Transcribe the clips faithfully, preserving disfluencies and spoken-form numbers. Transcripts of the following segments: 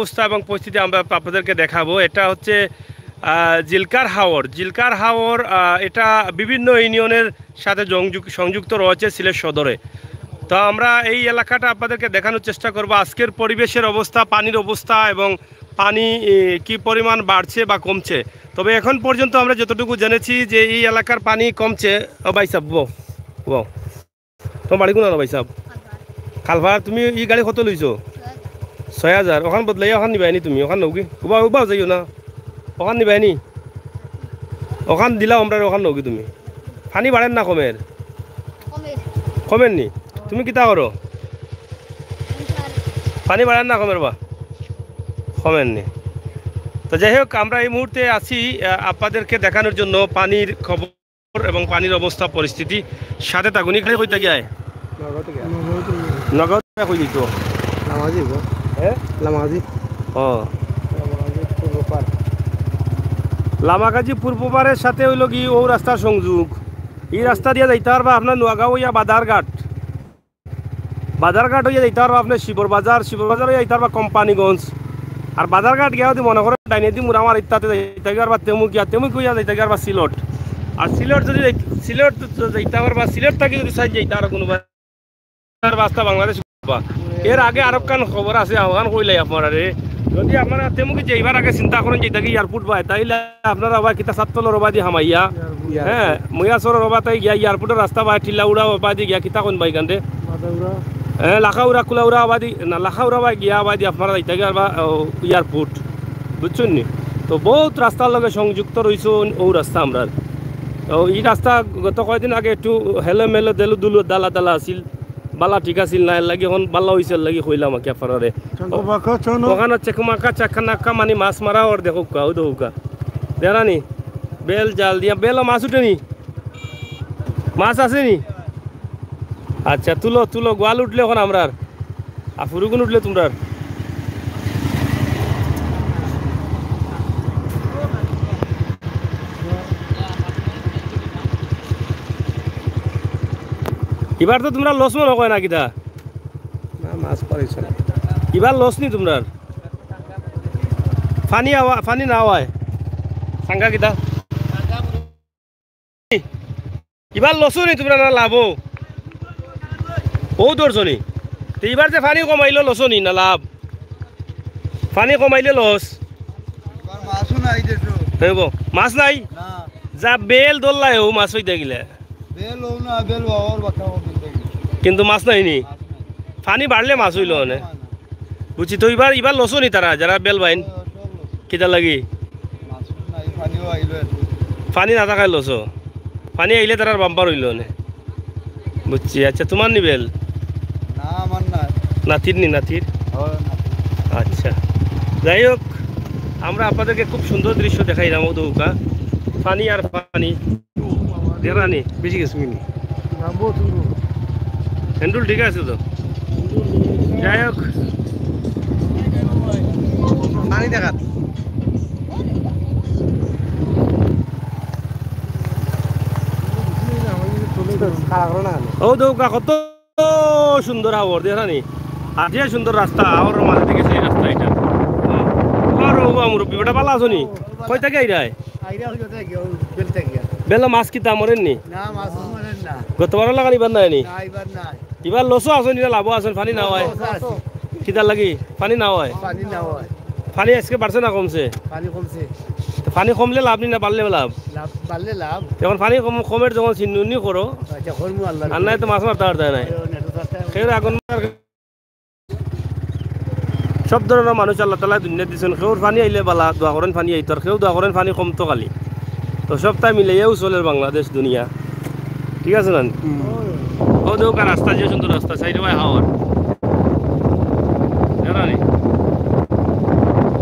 অবস্থা এবং পরিস্থিতি আমরা আপনাদেরকে দেখাবো। এটা হচ্ছে আহ, জিলকার হাওর। জিলকার হাওর, আহ, এটা বিভিন্ন ইউনিয়নের সাথে সংযুক-, সংযুক্ত রয়েছে সিলেট সদরে। তো আমরা এই এলাকাটা আপনাদেরকে দেখানোর চেষ্টা করব, আজকের পরিবেশের অবস্থা, পানির অবস্থা এবং পানি এ, কি পরিমাণ বাড়ছে বা কমছে। তবে এখন পর্যন্ত আমরা যতটুকু জেনেছি যে এই এলাকার পানি কমছে। ও ভাই সাহেব, বও, বও। তোমার বাড়ি কোন ভাই সাহেব? খালপাড়। তুমি এই গাড়ি কত লইছো? ছয় হাজার। ওখান বদলাইয়া ওখান নিবায়নি তুমি? ওখান নৌকি উবা উবাও যাইও না। ওখান নিবায়নি? ওখান দিলাও আমরা, ওখান নৌকি তুমি? পানি বাড়ের না কমের? কমের। কমের নি? তুমি কিতা করো? আমি স্যার। পানি বাড়ের না কমের বা? কমের নি। তো যাই হোক, আমরা এই মুহূর্তে আছি আহ, আপনাদেরকে দেখানোর জন্য পানির খবর এবং পানির অবস্থা পরিস্থিতি। সাথে থাকুন। এখানে কই থাকি আয়? নগাঁও থাকি আয়। নগাঁও থাকি। নগাঁও থাকি কই দিত? লামাজি গো। হ্যাঁ? লামাজি। ও। লামাজি পূর্ব পার। লামাগাজী পূর্ব পারের সাথে হইল কি ও রাস্তার সংযোগ। এই রাস্তা দিয়া যাইতে পারবা আপনার নোয়াগাঁও ইয়া বাদারঘাট। বাজারঘাট হইয়া যাইতে পারবা আপনি শিবর বাজার, শিবর বাজার হইয়া যাইতে পারবা কোম্পানিগঞ্জ। আর বাজারঘাট গিয়া যদি মনে করেন ডাইনেদি মুরা মারি তাতে যাইতে পারবা তেমুকিয়া, তেমুকি হইয়া যাইতে পারবা সিলট। আর সিলট যদি যাই-, সিলট তো যাইতে পারবা, সিলট থাকি যদি সাইড যাইতে আর কোনো বা-, রাস্তা বাংলাদেশ বা। এর আগে আরো কান খবর আছে, আহ্বান কইলাই আপনারা রে। যদি আপনারা তেমুকি যাইবার আগে চিন্তা করেন যে এটা কি এয়ারপোর্ট বায়, তাইলে আপনারা আবার কিতা সাততলর ওবাদি হামাইয়া, হ্যাঁ, ময়াসরর ওবাতাই গিয়া এয়ারপোর্টের রাস্তা বায়, টিলা উড়া ওবাদি গিয়া কিতা কইন বাই কান্দে? হ্যাঁ, লাখাউড়া, কুলাউড়া আবাদি, না, লাখাউড়া বায় গিয়া আবাদি আপনারা যাইতা গিয়া বা, ও, এয়ারপোর্ট, বুঝছেন নি? তো বহুত রাস্তার লগে সংযুক্ত রইছে ও-, ও রাস্তা আমরার। তো এই রাস্তা গত কয়দিন আগে একটু হেলো মেলো দেলু দুলু দালা দালা আছিল, বালা ঠিক আছিল না, এর লাগি এখন বালা হইছে, এর লাগি কইলাম আর কি আপনারারে। ওখানে চেকমাকা চাকানাকা মানে মাছ মারা ওর দেখো কা, ও দেখো কা। দেরা নি? বেল জাল দিয়া, বেলও মাছ উঠে নি? মাছ আছে নি? আচ্ছা, তুলো, তুলো, গোয়াল উঠলে এখন আমরার। আর ফুরুগুন উঠলে তোমরার। এবার তো তোমরা লস মনে হয় না কিতা? না, মাছ পাইছো না। এবার লস নি তোমরার? পানি আওয়া, পানি না আওয়ায়। সাঙ্গা কিতা? এবার লসও নি তোমরা না লাভও? ও ধরছো নি? তো এবার যে পানি কমাইলো লসও নি না লাভ? পানি কমাইলে লস। এবার মাছও নাই দেশো। হইব। মাছ নাই? না। যা বেল ধরলাই ও মাছ হইতে গেলে। বেল ও না, বেল বাবার বাচ্চা ও ধরতে গেলে। কিন্তু মাছ নাই নি? মাছ নাই। পানি বাড়লে মাছ হইল অনে। মাছ নাই। বুঝছি, তো এবার, এবার লসও নি তারা, যারা বেল বাইন? হ্যাঁ, সব লস। কিতা লাগি? মাছ নাই, পানিও আইলো এখন। পানি না থাকায় লসও। পানি আইলে তারার বাম্পার হইল অনে। বুঝছি, আচ্ছা, তোমার নি বেল? না, আমার না। নাতির নি, নাতির? হ্যাঁ, নাতির। আচ্ছা, যাই হোক, আমরা আপনাদেরকে খুব সুন্দর দৃশ্য দেখাইলাম, ও দৌকা, পানি আর পানি। দেরা নি, বেশি গেছে কিনি? হ্যান্ডুল ঠিক আছে তো? যাই হোক, পানি দেখাত। ও দৌকা, কত সুন্দর হাওর, দেরা নি? আর যে সুন্দর রাস্তা, হাওরের মাঝে থেকে সেই রাস্তা এটা। আর ও বা মুরব্বি, বেটা ভালা আছো নি? কই থাকি আইরায়? আইরা হইলো তো গিয়া, ওই বেলতে গিয়া। বেলা মাছ কিতা মরের নি? না, মাছ মরের না। গতবারও লাগান ইবার নাই নি? না, ইবার নাই। ইবার লসও আছো নি না লাভও আছো, পানি না হয়? লস আছে। কিতার লাগি? পানি না হয়? পানি না হয়। পানি আজকে বাড়ছে না কমছে? পানি কমছে। তো পানি কমলে লাভ নি না বাড়লে লাভ? লাভ, বাড়লে লাভ। এখন পানি কম, কমের যখন চিন্নুনি করো, আচ্ছা, করমু আল্লাহ। আর নাই তো মাছ মারতে পারতে নাই। ওই নেটও থাকতে হবে। খেয়ে এখন সব ধরনের মানুষ আল্লাহ তাআলা দুনিয়া দিছেন। কেউর পানি আইলে বালা, দোয়া করেন পানি আইতো, আর কেউ দোয়া করেন পানি কমতো খালি। তো সবটাই মিলাইয়াও চলের বাংলাদেশ দুনিয়া, ঠিক আছে না? হুম। ও দেখো রাস্তা, যে সুন্দর রাস্তা, সাইডে ভাই হাওর। জানো নি?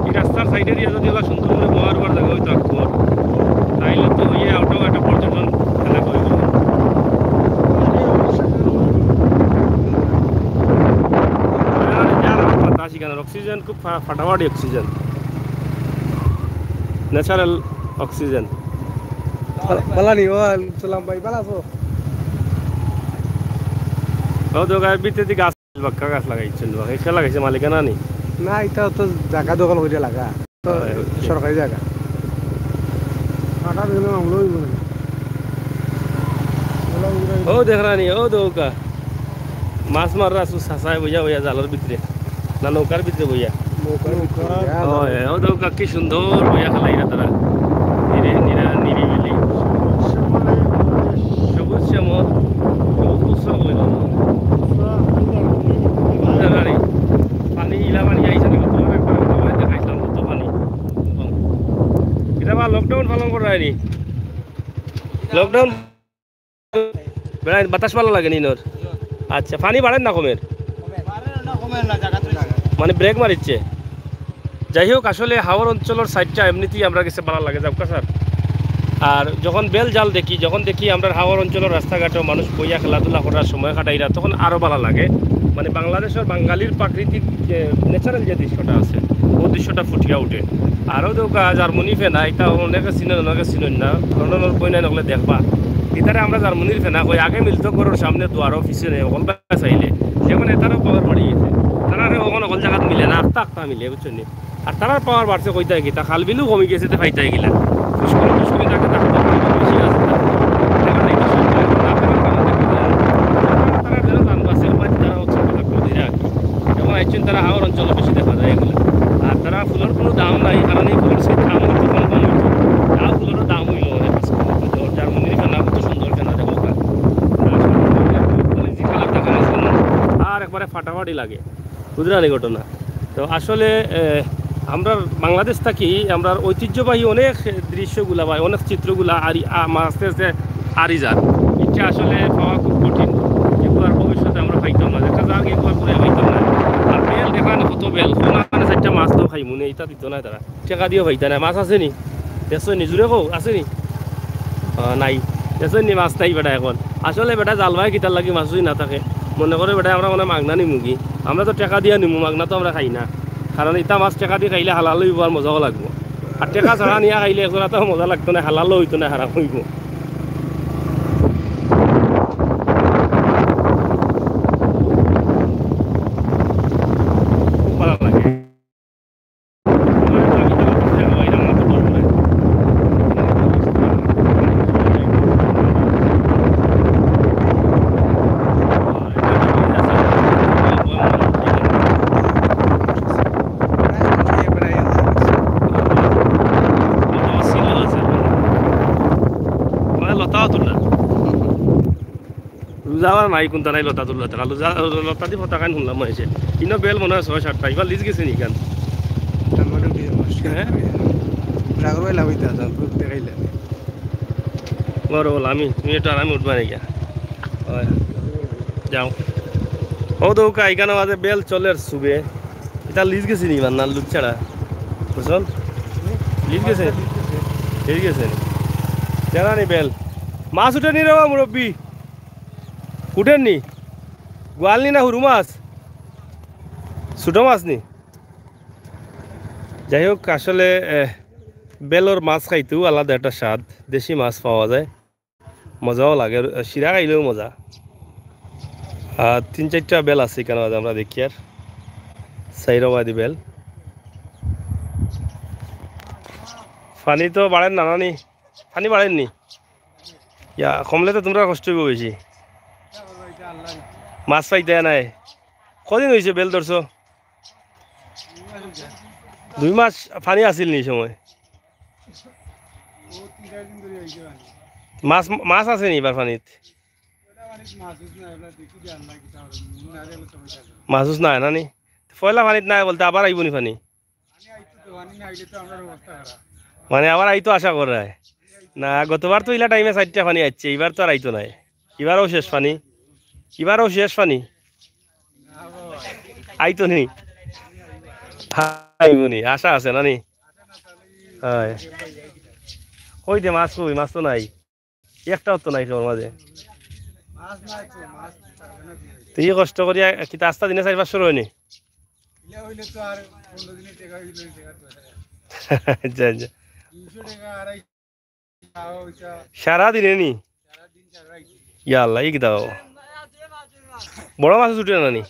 এই রাস্তার সাইডে দিয়া যদি ওলা সুন্দর করে বওয়ার উবার জাগা হইতো আর তোমার, তাইলে তো ইয়ে ওটাও একটা পর্যটন এলাকা হইতো। জানো নি, জানো নি, বাতাস এখানে অক্সিজেন খুব ফা-, ফাটাফাটি অক্সিজেন, ন্যাচারাল অক্সিজেন। বালা নি, ও সালাম ভাই, বালা আছো? ও তো গায়ে ভিতরে গাছ, বাক্কা গাছ লাগাইছেন, বাক্কা লাগাইছে মালিকানা নি। না, এটা তো জাগা দখল করে লাগা, তো হয়, হয়। সরকারি জাগা। কাটার জন্য মামলা হইব না। ও দেখরানি, ও দৌকা মাছ মাররা আছু চাচায় বইয়া বইয়া জালর ভিতরে, না নৌকার ভিতরে বইয়া। নৌকার ভিতরে। হয়, ও দৌকা কি সুন্দর বইয়া খেলাইরা তারা। নিরে নিরা নিরিবিলি। সবুজ শ্যামল। সবুজ শ্যামল। বুঝতে পারি। পানি ইলা পানি আইছে না, তোমার একটা একটা দেখাইছিলাম কত পানি। এটা বা লকডাউন পালন করা হয়নি। লকডাউন বেড়াই বাতাস ভালা লাগে নি নর? আচ্ছা, পানি বাড়ের না কমের? মানে ব্রেক মারিচ্ছে। যাই হোক, আসলে হাওর অঞ্চলর সাইডটা এমনিতেই আমরার গেছে ভালা লাগে, যাউক্কা স্যার। আর যখন বেল জাল দেখি, যখন দেখি আমরার হাওর অঞ্চলর রাস্তাঘাটো মানুষ বইয়া খেলাধুলা করার সময় কাটাইরা, তখন আরো ভালা লাগে। মানে বাংলাদেশর বাঙালির প্রাকৃতিক যে ন্যাচারাল যে দৃশ্যটা আছে, ও দৃশ্যটা ফুটিয়া উঠে। আরও দৌকা জার্মানি ফেনা, এটা অনেকে চিনইন, অনেকে চিনইন না, লন্ডনর বইনাইন অকলে দেখবা। ইতারে আমরা জার্মানির ফেনা কই, আগে মিলতো ঘরর সামনে দুয়ারো পিছনে অকল চাইলে। এখন এটারও পাওয়ার বাড়ি গেছে, তারারে অখন অকল জাগাত মিলে না, আখতা আখতা মিলে, বুঝছো নি? আর তারার পাওয়ার বাড়ছে কইতায় কিতা, খাল বিলও কমি গেছে, তে পাইতায় কিলা। ফুসকুড়ি ফুসকুড়ি থাকে, তাকে তো বেশি আছে। দেখা যায় কি সব জায়গায় না থাকার কারণে দেখা যায়। তারা যেন জান বাঁচে, উপায় তারা হচ্ছে কথা করে দিলে আর কি। এবং একজন তারা হাওর অঞ্চলে বেশি দেখা যায় এগুলো। আর তারা ফুলর কোনো দাম নাই, কারণ এই ফুলর সেই দাম হচ্ছে কোনো দাম হইতো। যা ফুলরও দাম হইলো অনেক আছে। তো জার্মানির ফেনা কত সুন্দর ফেনা দেখো ওখানে। আর একবারে ফাটাফাটি লাগে। বুঝরা নি ঘটনা? তো আসলে, এ, আমরার বাংলাদেশ থাকি আমরার ঐতিহ্যবাহী অনেক দৃশ্যগুলা বা অনেক চিত্রগুলা আর আস্তে আস্তে হারি যার। ইটা আসলে পাওয়া খুব কঠিন। এগুলো আর ভবিষ্যতে আমরা পাইতাম না। দেখা যাক, এগুলো ঘুরে পাইতাম না। আর বেল দেখরা নি কত বেল, কোন মানে চাইরটা মাছ তো খাইমু নে, ইটা দিত না তারা। টেকা দিও পাইতা না, মাছ আছে নি? দেখছো নি? জুরে কও, আছে নি? আহ, নাই। দেখছো নি, মাছ নাই বেটা এখন। আসলে বেটা জাল ভাই কিতার লাগি মাছ যদি না থাকে, মনে করে বেটা আমরা মানে মাগনা নিমুগি। আমরা তো টেকা দিয়া নিমু, মাগনা তো আমরা খাই না। কারণ ইতা মাছ টেকা দি খাইলে হালাল হইব আর মজাও লাগবো। আর টেকা ছাড়া নিয়া খাইলে একজোড়া তো মজা লাগতো না, হালালও হইতো না, হারাম হইব। খুব ভালো লাগে। মানে লতাও তুললা। রোজা আবার নাই, কোনটা নাই লতা তুললা। তারা রোজা, লতা দি ফতা খান শুনলাম হয়েছে। ইনো বেল মনে হয় ছয় সাতটা। এবার লিজ গেছে নি কান? আমার ওই যে মাস হ্যাঁ? রাগর বেলা হইতে আছে, আমি দেখাইলে। বড় বল আমি, তুমি একটু আরামে উঠবা নাকি? হয়। যাও। ও তো ওকা, এখানে মাঝে বেল চলের সুবে। এটা লিজ গেছে নি, মানে, না লুচ ছাড়া? বুঝছন? লিজ গেছে? লিজ গেছে নি? জানা নি বেল। মাছ উঠে নি রে বা মুরব্বি? উঠেন নি? গোয়াল নি না হুরু মাছ? ছোট মাছ নি? যাই হোক, আসলে, এ, বেলর মাছ খাইতেও আলাদা একটা স্বাদ। দেশি মাছ পাওয়া যায়, মজাও লাগে, শিরা খাইলেও মজা। আর তিন চারটা বেল আছে এখানে, আজ আমরা দেখি আর চাইরোবাদি বেল। পানি তো বাড়ের না, নানি? পানি বাড়ের নি? ইয়া, কমলে তো তোমরা কষ্ট হইব বেশি। মাছ পাইতে নাই। কদিন হইছে বেল ধরছো? দুই মাছ পানি আছিল নি সময়? মাছ, মাছ আছে নি এবার পানিত? মাছ উছ নাই না নি? পয়লা পানিত নাই বলতে আবার আইব নি পানি? মানে আবার আইতো আশা করায়। না, গতবার তো ইলা টাইমে চাইরটা পানি আইছে, এবার তো আর আইতো নাই। এবারও শেষ পানি, এবারও শেষ পানি। আইতো নি? আইব নি, আশা আছে না নি? হয়। কই দে মাছ, কই মাছ তো নাই, একটাও তো নাই সবার মাঝে। তুই কষ্ট করিয়া কিতা আস্তা দিনে চাইর পাঁচশো রয় নি? আচ্ছা, আচ্ছা। সারা দিনে নি? ইয়া আল্লাহ, ই কিতা? বড় মাছ উঠে না নি?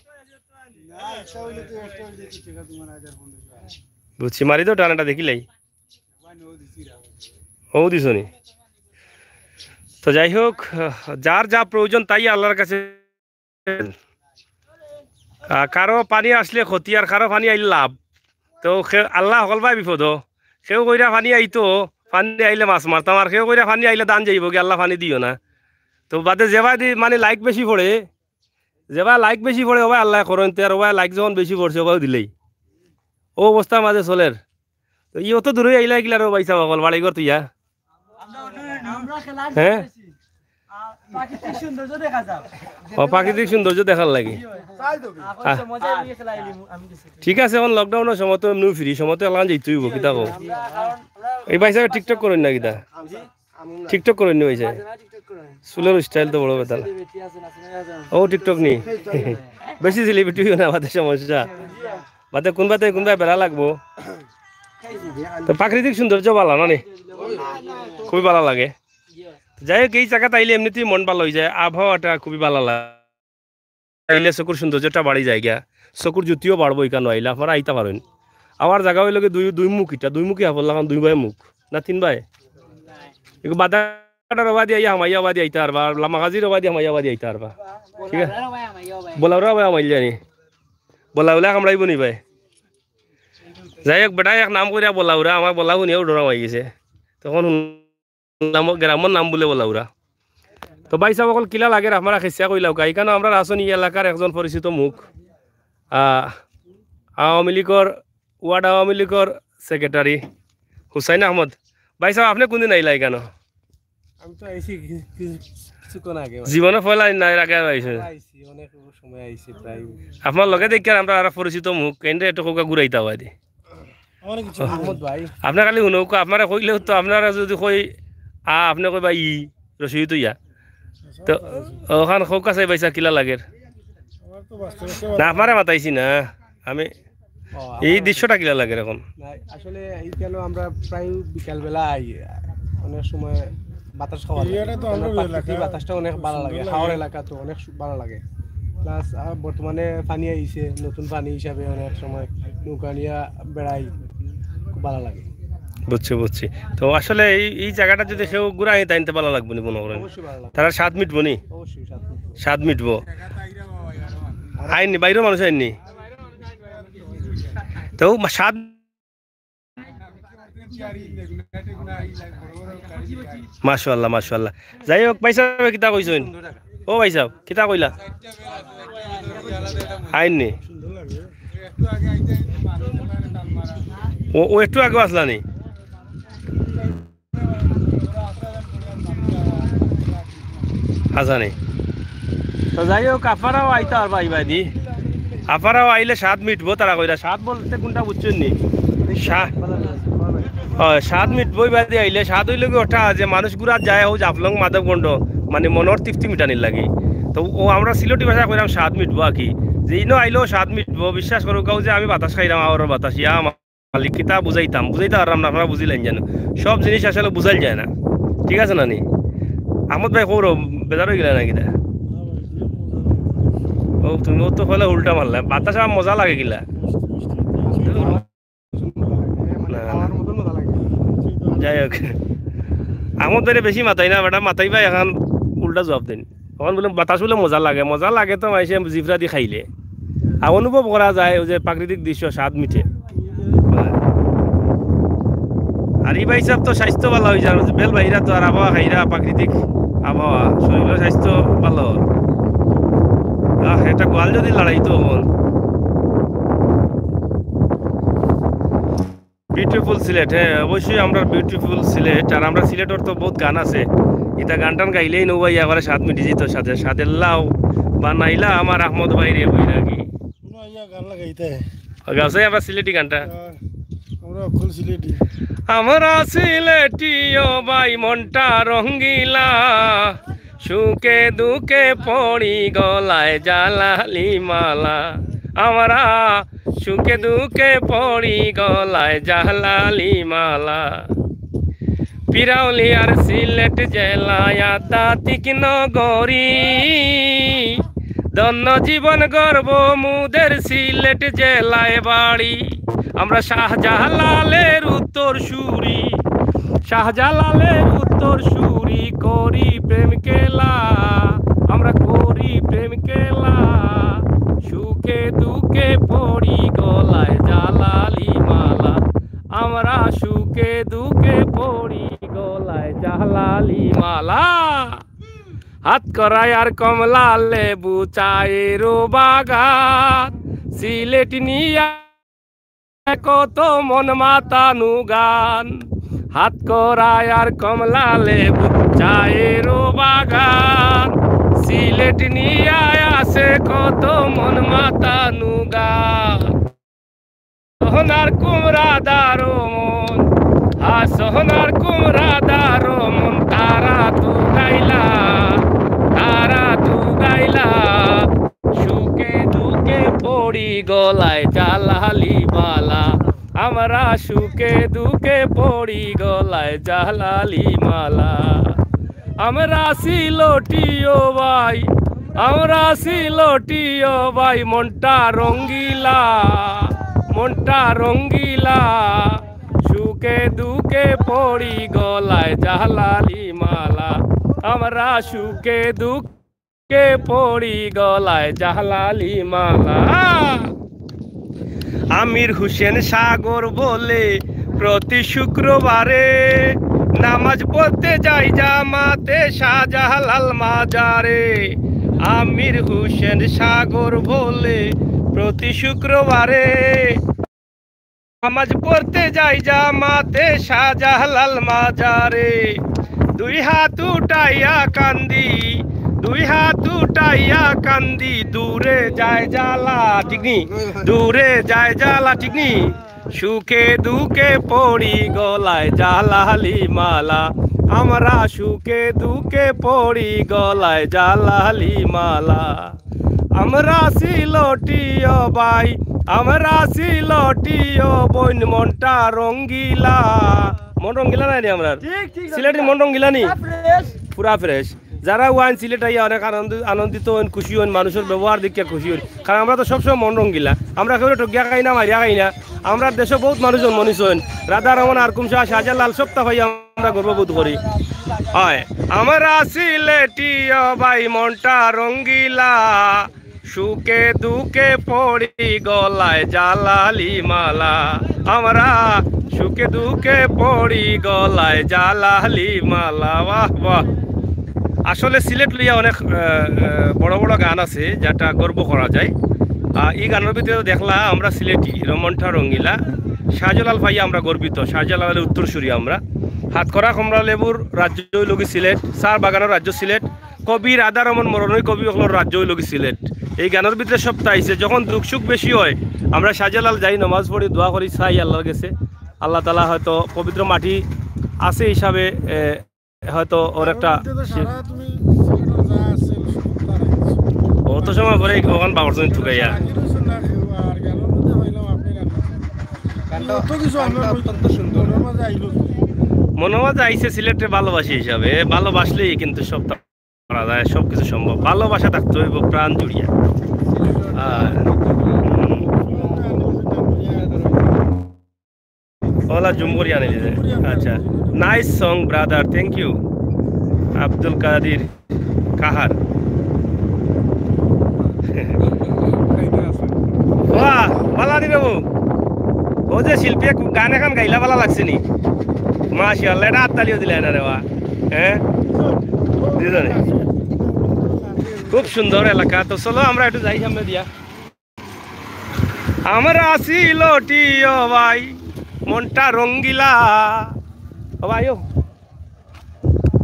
বুঝছি, মারি দেও টান এটা দেখিলাই। ও দিছো নি? তো যাই হোক, যার যা প্রয়োজন তাই আল্লাহর কাছে। আহ, কারো পানি আসলে ক্ষতি আর কারো পানি আইলে লাভ। তো খে-, আল্লাহ হকল বায় বিপদ। কেউ কইরা পানি আইতো, পানি আইলে মাছ মারতাম, আর কেউ কইরা পানি আইলে ধান যাইবো কি, আল্লাহ পানি দিও না। তো বাদে যেবাদি মানে লাইক বেশি পড়ে, যেবা লাইক বেশি পড়ে, ওবায় আল্লাহ করইন, তে আর ওবায় লাইক যখন বেশি পড়ছে, ওবায়ও দিলেই। ও অবস্থার মাঝে চলের। তো ই অত দূরে আইলা কিলা রে ভাই সাহেব, অকল বাড়ি ঘর তুইয়া? আমরা খেলা হ্যাঁ? দেখছি। আর প্রাকৃতিক সৌন্দর্য দেখা যায়। ও, প্রাকৃতিক সৌন্দর্য দেখার লাগি। এখন আহ। তো মজা নিয়ে খেলা এলি, আমি দেখছি। ঠিক আছে, এখন লকডাউনের সময় তো এমনিও ফ্রি, সময় তো এলান যাইতে হইব, কিতা কও? এই ভাই সাহেব টিকটক করেন না কিতা? টিকটক করেন নি ভাই সাহেব? চুলের স্টাইল তো বড় বেতাল। ও টিকটক নি? বেশি সেলিব্রিটি হইও না, আমাদের সমস্যা। বাদে কোনবাতে কোনবায় বেড়া লাগবো। তো প্রাকৃতিক সৌন্দর্য ভালা না নি? খুবই ভালা লাগে। যাই হোক, এই জাগাত আইলে এমনিতেই মন ভালা অইযায়, আবহাওয়াটা খুবই ভালা লাগে। আইলে চকুর সৌন্দর্যটা বাড়ি যায় গিয়া, চকুর জ্যোতিও বাড়বো। ইখানো আইলে আপনারা আইতা পারইন। আমার জাগা অইলো গি দুই, দুই মুখ, ইটা দুই মুখী হাফলং, দুই বায় মুখ না তিন বায়? এগু বাদাঘাটার ওবাদি আইয়া হামাইয়া ওবাদি আইতা পারবা, আর লামাকাজির ওবাদি হামাইয়া ওবাদি আইতা পারবা। ঠিক আছে, বোলাউরা ওবায় হামাইল জানি, বোলাউলা কামড়াইবো নি ভাই। যাই হোক, বেটা এক নাম করিয়া বোলাউরা, আমার বোলা হুনিয়াও ডরাম অইগেছে। তখন হুনলাম গ্রামর নাম বুলে বোলাউরা। তো ভাই সাহেব, অকল কিলা লাগের আপনারা কিচ্ছা কইলাউক্কা। ইখানো আমরার আছইন ই এলাকার একজন পরিচিত মুখ, আহ, আওয়ামী লীগর, ওয়ার্ড আওয়ামী লীগর সেক্রেটারি হুসাইন আহমদ। ভাই সাহেব, আপনে কুনদিন আইলা ইখানো? আমি তো আইছি কি-, কি-, কিছুক্ষণ আগে ভাই। জীবনে পয়লা না, এর আগে আইছেন? আইছি, অনেক সময় আইছি প্রায়। আপনার লগে দেখিয়ার আমরা আর পরিচিত মুখ, কেন্দ্রে একটু কউক্কা ঘুরাইতা হয় দে। আমার কিছু আহমদ ভাই। আপনার খালি হুনউক্কা, আপনারে কইলেও তো, আপনারে যদি কই, আ, আপনে কইবা ই, রশিদ অইয়া। তো, অখান কউক্কা চাই ভাই সাহেব, কিলা লাগের? আমার তো বাস্তবে না, আপনারে মাতাইছি না। আমি ও, এই আমার দৃশ্যটা কিলা লাগের এখন? না, আসলে ইখানো আমরা প্রায় বিকালবেলা আই, অনেক সময় বাতাস খাওয়া যায়। এরিয়াটা তো কারণ আমরার প্রাকৃতিক এলাকা, বাতাসটা অনেক ভালা লাগে, সুন্দর লাগে। হাওর এলাকা তো অনেক সু-, ভালা লাগে। প্লাস, আহ, বর্তমানে পানি আইছে, নতুন পানি হিসাবে অনেক সময় নৌকা নিয়া বেড়াই, খুব ভালা লাগে। বুঝছি, বুঝছি। তো আসলে এই, এই জাগাটা যদি কেউ ঘুরাই তাইন তে ভালা লাগবো নি মনে করেন? অবশ্যই ভালা লাগবে। তারা স্বাদ মিটবো নি? অবশ্যই স্বাদ মিটবো। স্বাদ মিটবো। আইননি, বাইরের মানুষ আইননি। তো মা-, স্বাদ মাশাআল্লাহ, মাশাআল্লাহ। যাই হোক, ভাই সাহেব, কিতা কইছইন? ও ভাই সাহেব, কিতা কইলা? আইননি। ও, ও একটু আগেও আসলা নি? হাসানি। তো যাই হোক, আপনারাও আইতা পারবা ইবাদি। আপনারাও আইলে স্বাদ মিটবো, তারা কইরা। স্বাদ বলতে কোনটা বুঝছইন নি? স্বা-, অয়, স্বাদ মিটবো ইবাদি আইলে। স্বাদ অইলো গি ওটা যে মানুষ ঘুরাত যায়, অউ জাফলং মাধবকুণ্ড, মানে মনর তৃপ্তি মিটানির লাগি। তো ও আমরা সিলেটি ভাষায় কইরাম স্বাদ মিটবো আর কি। যে ইনো আইলেও স্বাদ মিটবো, বিশ্বাস করো কেউ যে আমি বাতাস খাইরাম, আওরর বাতাস, ইয়া আমার মালিক কিতা বুঝাইতাম, বুঝাইতা পাররাম না, আপনারা বুঝিলাইন জানো। সব জিনিস আসলে বুঝাইল যায় না, ঠিক আছে না নি? আহমদ ভাই, কৌর বেজার অইগেলা না কিতা? ও, তুমি ও তো কইলা উল্টা মারলা। বাতাস আর মজা লাগে কিলা? না, না। যাই হোক, আহমদ ভাইরে বেশি মাতাই না, বেটা মাতাইবা এখন উল্টা জবাব দেন। তখন বলে, "বাতাস বলে মজা লাগে, মজা লাগে তো মাইনষে জিফরা দি খাইলে।" আর অনুভব করা যায় ওই যে প্রাকৃতিক দৃশ্য, স্বাদ মিটে। আর ই ভাই সাহেব তো স্বাস্থ্য ভালা অই যার, বেল বাইরা তো আর আবহাওয়া খাইরা, প্রাকৃতিক আবহাওয়া, শরীরও স্বাস্থ্য ভালা। আহ, একটা গোয়াল যদি লড়াই তো অখন। বিউটিফুল সিলেট, হ্যাঁ, অবশ্যই আমরার বিউটিফুল সিলেট। আর আমরার সিলেটর তো বউত গান আছে, ইতা গান টান গাইলেই নৌবাই আবার স্বাদ মিটি যেত। সাথে সাথে লাও বানাইলা আমার আহমদ ভাই রে বৈরাগী। কোনো আইয়া গান লাগাইতে। গাছে আমরা সিলেটি গানটা। হ্যাঁ, আমরা অকল সিলেটি। আমরা সিলেটি ও ভাই মনটা রঙ্গিলা, সুখে দুঃখে পড়ি গলায় জালালি মালা। আমরা সুখে দুঃখে পড়ি গলায় জালালি মালা। পিরাউলি আর সিলেট জেলায় আধ্যাত্মিক নগরী। ধন্য জীবন গর্ব মুদের সিলেট জেলায় বাড়ি। আমরা শাহজালালের উত্তর সুরি, শাহজালালের উত্তর সুরি করি প্রেম খেলা। আমরা করি প্রেম খেলা, সুখে দুঃখে পড়ি গলায় জালালি মালা। আমরা সুখে দুঃখে পড়ি গলায় জালালি মালা। হাত করায় আর কমলা লেবু চায়েরও বাগান, সিলেট নিয়া কত মন মাতানু গান। হাত করায় আর কমলা লেবু চায়েরও বাগান, সিলেট নিয়া আছে কত মন মাতানু গান। সোহনার কুমড়া দারো মন, আর সোহনার কুমড়া দারো মন, তারা তো গাইলা, তারা তো গাইলা। সুখে দুঃখে পড়ি গলায় জালালি মালা, আমরা সুখে দুঃখে পড়ি গলায় জালালি মালা। আমরা সিলটিও ভাই, আমরা সিলটিও ভাই, মনটা রঙ্গিলা, মনটা রঙ্গিলা। সুখে দুঃখে পড়ি গলায় জালালি মালা, আমরা সুখে দুঃখে পড়ি গলায় জালালি মালা। আমির হোসেন সাগর বলে প্রতি শুক্রবারে নামাজ পড়তে যাই জামাতে শাহজালাল মাজারে। আমির হোসেন সাগর বলে প্রতি শুক্রবারে নামাজ পড়তে যাই জামাতে শাহজালাল মাজারে। দুই হাত উঠাইয়া কান্দি, দুই হাত উঠাইয়া কান্দি, দূরে যায় জ্বালা, ঠিক নি? দূরে যায় জ্বালা, ঠিক নি? সুখে দুঃখে পড়ি গলায় জালালি মালা, আমরা সুখে দুঃখে পড়ি গলায় জালালি মালা। আমরা সিলটিও ভাই, আমরা সিলটিও বইন, মনটা রঙ্গিলা। মন রঙ্গিলা নাই নি আমরার? ঠিক, ঠিক, সিলেটি রঙ্গিলা। মন রঙ্গিলা নি? পুরা fresh। পুরা fresh। যারা ওয়াইন সিলেট আইয়া অনেক আনন্দ, আনন্দিত হইন, খুশি হইন, মানুষের ব্যবহার দেখিয়া খুশি হইন, কারণ আমরা তো সবসময় মন রঙ্গিলা। আমরা কেউ ঠকিয়া খাই না, মারিয়া খাই না। আমরার দেশো বহুত মানুষ জন্ম নিছইন, রাধা রমন, আরকুম শাহ, শাহজালাল, সবতা পাইয়া আমরা গর্ববোধ করি। হয়, আমরা সিলেটিও ভাই, মনটা রঙ্গিলা, সুখে দুঃখে পড়ি গলায় জালালি মালা, আমরা সুখে দুঃখে পড়ি গলায় জালালি মালা। বাহ, বাহ। আসলে সিলেট লইয়া অনেক, আহ, আহ, বড় বড় গান আছে, যেটা গর্ব করা যায়। আর এই গানের ভিতরে তো দেখলা আমরা সিলেটি, রমনটা রঙ্গিলা, শাহজালাল পাইয়া আমরা গর্বিত, শাহজালালের উত্তরসূরি আমরা। হাতকরা কমলা লেবুর রাজ্য হইল কি সিলেট, চা বাগানের রাজ্য সিলেট, কবি রাধা রমন মরণই কবি অকলর রাজ্য হইল কি সিলেট। এই গানের ভিতরে সবতা আইছে। যখন দুঃখ সুখ বেশি হয়, আমরা শাহজালাল যাই, নমাজ পড়ি, দোয়া করি, চাই আল্লাহর গেছে। আল্লাহ তাআলা হয়তো পবিত্র মাটি আছে হিসাবে, এ, হয়তো ওর একটা অত সময় পরে ওখান বাবার জন্য ঠুকাইয়া। গানটা, গানটা অত্যন্ত সুন্দর। মনের মাঝে আইছে সিলেটে ভালোবাসি হিসাবে, ভালোবাসলেই কিন্তু সব করা যায়, সবকিছু সম্ভব। ভালোবাসা থাকতে হইব প্রাণ জুড়িয়া। আর ওলা জুম করি আনিলি যে। আচ্ছা, nice song brother, thank you। Abdul কাদির কাহার। বাহ, বালা নি রে বাবু। ও যে শিল্পী এক গান এখন গাইলা, বালা লাগছে নি? মাশাআল্লাহ, এটা হাততালিও দিলে না রে বা। হ্যাঁ, দুজনে। খুব সুন্দর এলাকা। তো চলো আমরা একটু যাই সামনে দিয়া। আমরা সিলটিও ভাই, মনটা রঙ্গিলা। ও ভাই, ও।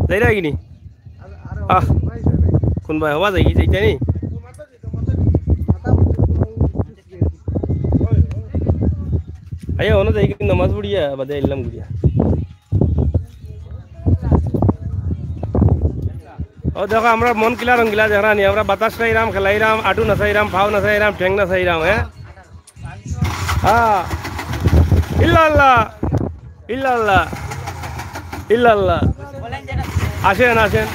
যাই না কিনি? আহ, কোন ভাই? হবা যাই, যাইতে নি? আইয়া, অনো যাই কি নমাজ পড়িয়া, বাদে আইলাম ঘুরিয়া। ও দেখো, আমরা মন কিলা রঙ্গিলা দেখরা নি, আমরা বাতাস খাইরাম, খেলাইরাম, আটু নাচাইরাম, ফাও নাচাইরাম, ঠেং নাচাইরাম, হ্যাঁ? হ্যাঁ। ইল্লাল্লাহ, ইল্লাল্লাহ, ইল্লাল্লাহ। আসেন, আসেন।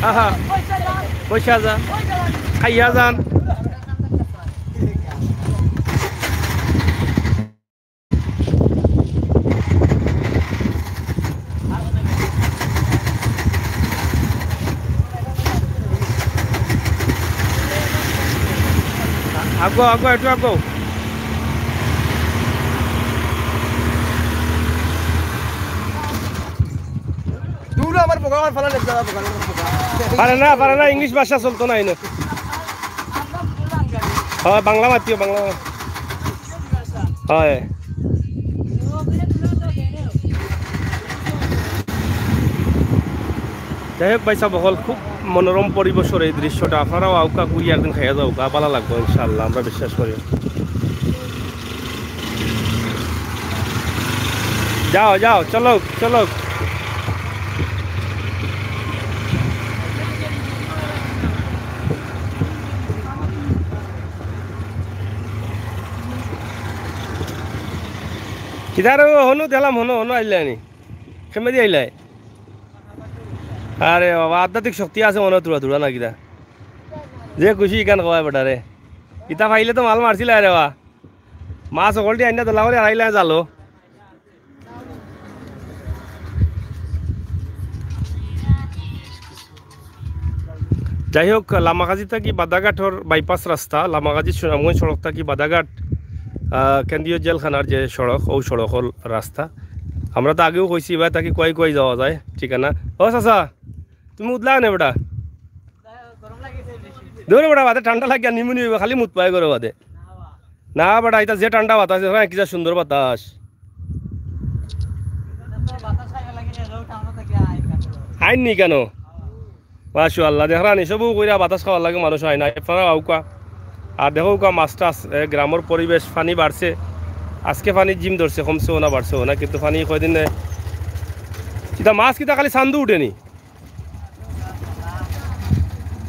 আহা। পয়সা যা। খাইয়া যান। আগো, আগো, একটু আগো। দূর আমার বোকা, আমার ফালা লেগে যাওয়া বোকা, আমার বোকা। পারে না, পারে না, ইংলিশ ভাষা চলতো না এনে। হয়, বাংলা মাতিও, বাংলা। হয়। যাই হোক ভাই সাহেব, হকল খুব মনোরম পরিবেশর এই দৃশ্যটা। আপনারাও আউক্কা, ঘুরি একদিন খাইয়া যাউক্কা, ভালা লাগবো ইনশাআল্লাহ, আমরা বিশ্বাস করি। যাও, যাও, চলো, চলো। কিতারে হনু দিলাম, হনু, হনু আইলানি। কেমনে দি আইলাই? আরে বাবা, আধ্যাত্মিক শক্তি আছে মনো থুড়া থুড়া না কিতা? যে খুশি ইখান কওয়ায় বেটারে। ইতা পাইলে তো মাল মারছিলা রে বা। মাছ হকলটি আইনা দলা করি আড়াইলা জালো। যাই হোক, লামাকাজি থাকি বাদাঘাটর বাইপাস রাস্তা, লামাকাজি সুনামগঞ্জ সড়ক থাকি বাদাঘাট, আহ, কেন্দ্রীয় জেলখানার যে সড়ক, অউ সড়কর রাস্তা। আমরা তো আগেও কইছি, ইবায় থাকি কুয়াই কুয়াই যাওয়া যায়, ঠিকানা। ও চাচা, তুমি উদলা নে বেটা? দূর বেটা, বাদে ঠান্ডা লাগিয়া নিমুনি অইবো, খালি মুত পায় করে বাদে। না বেটা, ইতা যে ঠান্ডা বাতাস, দেখরা কিতা সুন্দর বাতাস। আইন নি কেনে? মাশাআল্লাহ, দেখরা নি, সবু কইরা বাতাস খাওয়ার লাগি মানুষ আয় না। আপনারা আউক্কা। আর দেখউক্কা মাছ টাছ, এ, গ্রামর পরিবেশ, পানি বাড়ছে। আজকে পানি জিম ধরছে, কমছেও না, বাড়ছেও না, কিন্তু পানি কয়দিনে, ইতা মাছ কিতা খালি চান্দু উঠেনি?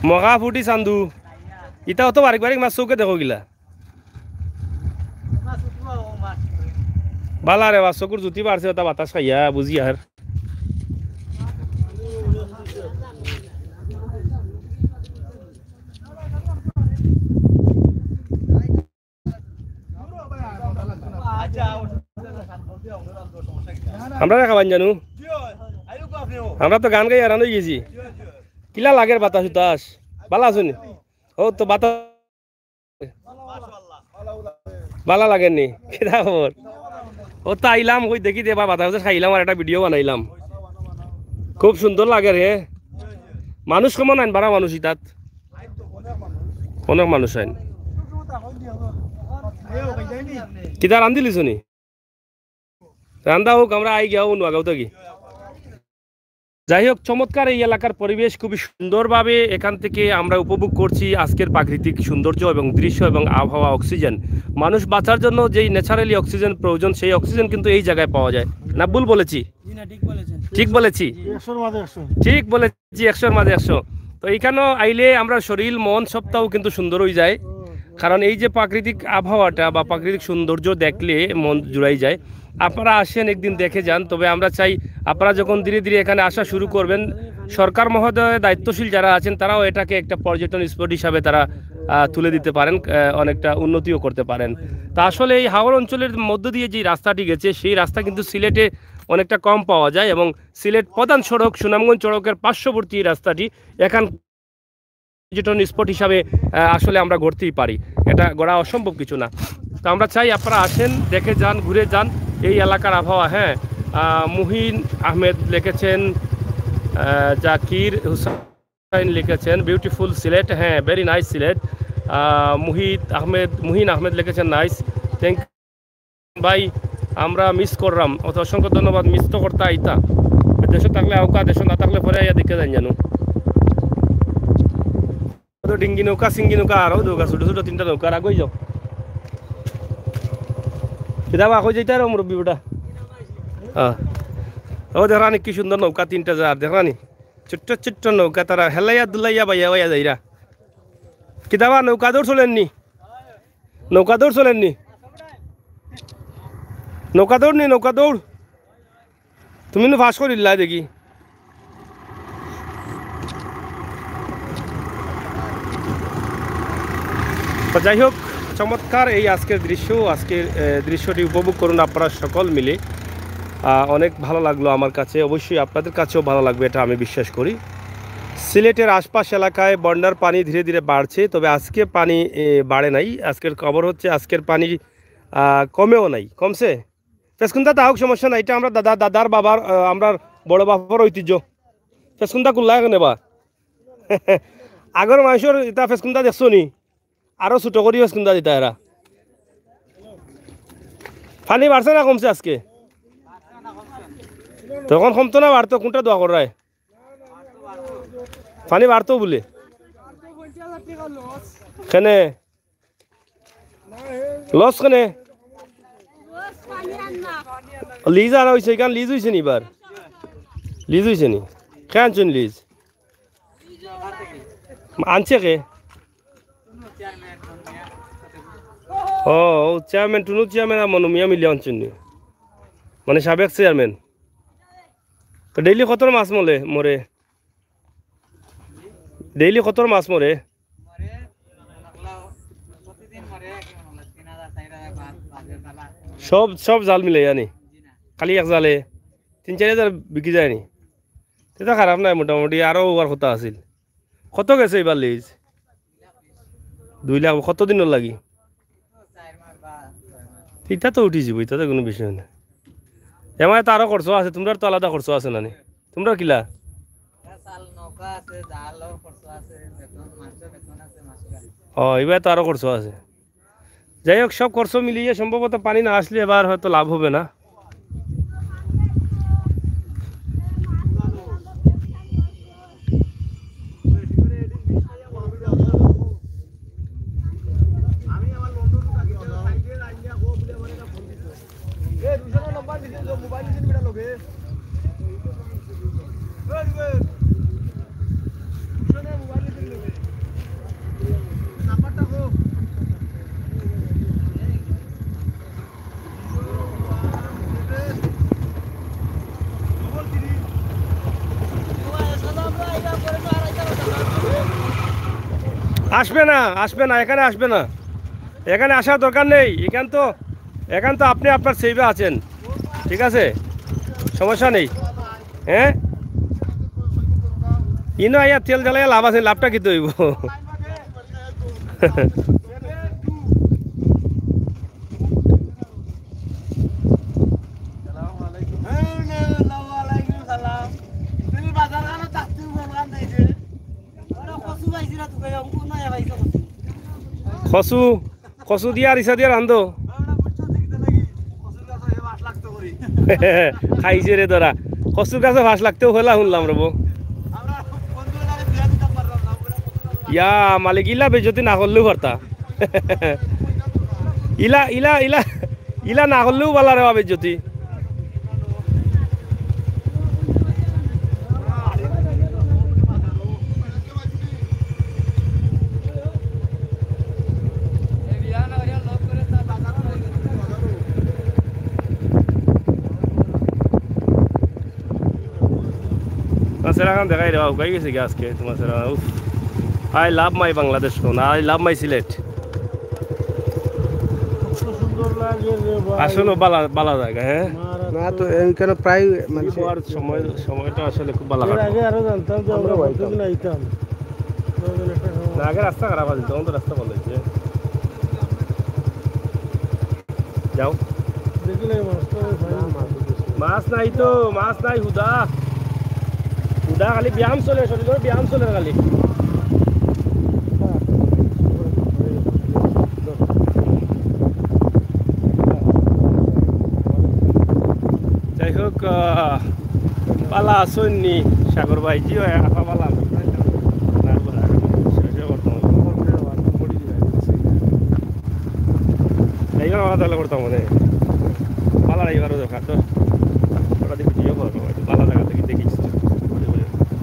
মগা ফুটি চান্দু। ইতা অত বারিক বারিক মাছ চউখে দেখো গিলা। ভালা রে বা, চকুর জুতি বাড়ছে, অতা বাতাস খাইয়া, বুঝি আর। আমরা রে খাবান জানু। আমরা তো গান গাই হারান অই গেছি। কিলা লাগের বাতাস উতাস? ভালা আছো নি? ও তো বাতাস ভালা লাগের নি? কিতা খবর? ও তো আইলাম, কই দেখি দে বা বাতাস খাইলাম আর একটা ভিডিও বানাইলাম। খুব সুন্দর লাগের রে। মানুষ কম নাইন, বারা মানুষ ইতাত। অনেক মানুষ আইন। কিতা রান্দিলিছো নি? রান্দা হোক, আমরা আই গিয়া অউ নুয়াগাঁও থাকি। যাই হোক, চমৎকার এই এলাকার পরিবেশ, খুবই সুন্দরভাবে এখান থেকে আমরা উপভোগ করছি আজকের প্রাকৃতিক সৌন্দর্য এবং দৃশ্য এবং আবহাওয়া, অক্সিজেন। মানুষ বাঁচার জন্য যেই ন্যাচারালি অক্সিজেন প্রয়োজন, সেই অক্সিজেন কিন্তু এই জায়গায় পাওয়া যায়। না ভুল বলেছি? জি না, ঠিক বলেছেন। ঠিক বলেছি? জি। একশোর মাঝে একশো। ঠিক বলেছি, একশোর মাঝে একশো। তো এইখানে আইলে আমরা শরীর, মন সবটাও কিন্তু সুন্দর হয়ে যায়, কারণ এই যে প্রাকৃতিক আবহাওয়াটা বা প্রাকৃতিক সৌন্দর্য দেখলে মন জুড়াই যায়। আপনারা আসেন, একদিন দেখে যান। তবে আমরা চাই আপনারা যখন ধীরে ধীরে এখানে আসা শুরু করবেন, সরকার মহোদয় দায়িত্বশীল যারা আছেন তারাও এটাকে একটা পর্যটন স্পট হিসাবে তারা, আহ, তুলে দিতে পারেন, আহ, অনেকটা উন্নতিও করতে পারেন। তা আসলে এই হাওর অঞ্চলের মধ্য দিয়ে যে রাস্তাটি গেছে, সেই রাস্তা কিন্তু সিলেটে অনেকটা কম পাওয়া যায় এবং সিলেট প্রধান সড়ক সুনামগঞ্জ সড়কের পার্শ্ববর্তী এই রাস্তাটি এখান পর্যটন স্পট হিসাবে, আহ, আসলে আমরা গড়তেই পারি, এটা গড়া অসম্ভব কিছু না। তো আমরা চাই আপনারা আসেন, দেখে যান, ঘুরে যান এই এলাকার আবহাওয়া। হ্যাঁ, আহ, মুহিন আহমেদ লিখেছেন, আহ, জাকির হুসাইন লিখেছেন, বিউটিফুল সিলেট। হ্যাঁ, ভেরি নাইস সিলেট। আহ, মুহিত আহমেদ, মুহিন আহমেদ লিখেছেন, নাইস, থ্যাংক ভাই, আমরা মিস করলাম, অত অসংখ্য ধন্যবাদ। মিস তো করতা আইতা, দেশো থাকলে আউকা, দেশো না থাকলে পরে আইয়া দেখে যাইন জানু। তো ডিঙ্গি নৌকা, সিঙ্গি নৌকা, আরো নৌকা, ছোট ছোট তিনটা নৌকা, আর আগুয়াই যাও। কিতা বা, কই যাইতা আরো মুরব্বি বেটা? হ্যাঁ। ও দেখরা নি কি সুন্দর নৌকা তিনটা যার, দেখরা নি? ছোট্ট ছোট্ট নৌকা, তারা হেলাইয়া দুলাইয়া বাইয়া বাইয়া যাইরা। কিতা বা, নৌকা দৌড় চলেননি? নৌকা দৌড় চলেননি? নৌকা দৌড় নি, নৌকা দৌড়। তুমি নু ফাঁস করিল্লা দেখি। তো যাই হোক, চমৎকার এই আজকের দৃশ্য। আজকের আহ, দৃশ্যটি উপভোগ করুন আপনারা সকল মিলে। আহ, অনেক ভালো লাগলো আমার কাছে, অবশ্যই আপনাদের কাছেও ভালো লাগবে, এটা আমি বিশ্বাস করি। সিলেটের আশপাশ এলাকায় বন্যার পানি ধীরে ধীরে বাড়ছে, তবে আজকে পানি এ, বাড়ে নাই। আজকের খবর হচ্ছে আজকের পানি আহ, কমেও নাই, কমছে। ফেসকুন্তা তা হোক, সমস্যা নাই, এটা আমরা দাদা, দাদার বাবার, আহ, আমরার বড় বাপর ঐতিহ্য। ফেসকুন্তা কুল্লা এখানে বা আগর মানুষের এটা ফেসকুন্তা দেখছো নি? আরো ছোট করি ফেসকুন্তা দিতা এরা। পানি বাড়ছে না কমছে আজকে? তখন কমতো না বাড়তো, কোনটা দোয়া করায়? পানি বাড়তো বলে। কেনে? লস কেনে? লিজ আনা হয়েছে, এখান লিজ হয়েছে নি এবার? লিজ হয়েছে নি? কে আনছেন লিজ? আনছে কে? ও, ও চেয়ারম্যান, টুনু চেয়ারম্যান আর মনু মিয়া মিলিয়া আনছেন নি? মানে সাবেক চেয়ারম্যান। তো ডেইলি কত মাছ মলে মরে? ডেইলি কত মাছ মরে? সব, সব জাল মিলে জানি। খালি এক জালে তিন চাইর হাজার বিকি যায়নি। তে তো খারাপ নায়, মোটামুটি আরো অওয়ার কথা আছিল। কত গেছে এবার লিজ? দুই লাখ। কত দিনর লাগি? ইটা তো উঠি যিবো, ইটা তো কুনু বিষয় না। এমায় তো আরো খরচ আছে, তুমরার তো আলাদা খরচ আছে না নি? তুমরার কিলা? ও, এবার তো আরো খরচ আছে। যাই হোক, সব খরচ মিলিয়ে সম্ভবত পানি না আসলে এবার হয়তো লাভ হবে না। আসবে না, আসবে না, এখানে আসবে না, এখানে আসার দরকার নেই। এখান তো, এখান তো আপনি আপনার সেভে আছেন, ঠিক আছে, সমস্যা নেই। হ্যাঁ, ইনো আইয়া তেল জ্বালাইয়া লাভ আছে, লাভটা কিতা অইবো? কচু, কচু দিয়া আর ইসা দিয়া রান্ধো। খাইছে রে তোরা। কচুর গাছে ফাঁস লাগতেও হইলা শুনলাম রে বউ। ইয়া মালিক, ইলা বেইজ্জতি না করলেও পারতা। ইলা, ইলা, ইলা, ইলা না করলেও বালা রে বা বেইজ্জতি। মাছের আখান দেখাই রে বা, হুকাই গেছে গি আজকে তোমার সারা। উফ। I love my বাংলাদেশ কোন, I love my সিলেট। কত সুন্দর লাগে রে ভাই। আসলে বালা, বালা জাগা, হ্যাঁ? না তো, এইখানে প্রায় মানুষ। সময়, সময়টা আসলে খুব বালা কাটে। আগে আরো জানতাম যে আমরা আমরা কতদিন আইতাম। না, আগে রাস্তা খারাপ আছিল, তখন তো রাস্তা ভালা অইছে। যাও। দেখি নাই মাছ তো, মাছ নাই তো, মাছ নাই, হুদা। হুদা খালি ব্যায়াম চলে, শরীরর ব্যায়াম চলে খালি। যাই হোক, আহ, বালা আছইন নি সাগর ভাই? জি অয়, আপা বালা। না, বালা। শেষে করতাম। এইবার বালা তাহলে করতাম মানে। বালা এইবারও দরকার তো। ওটা দিয়ে ভিডিও করবো, বালা জাগা থাকি দেখিস।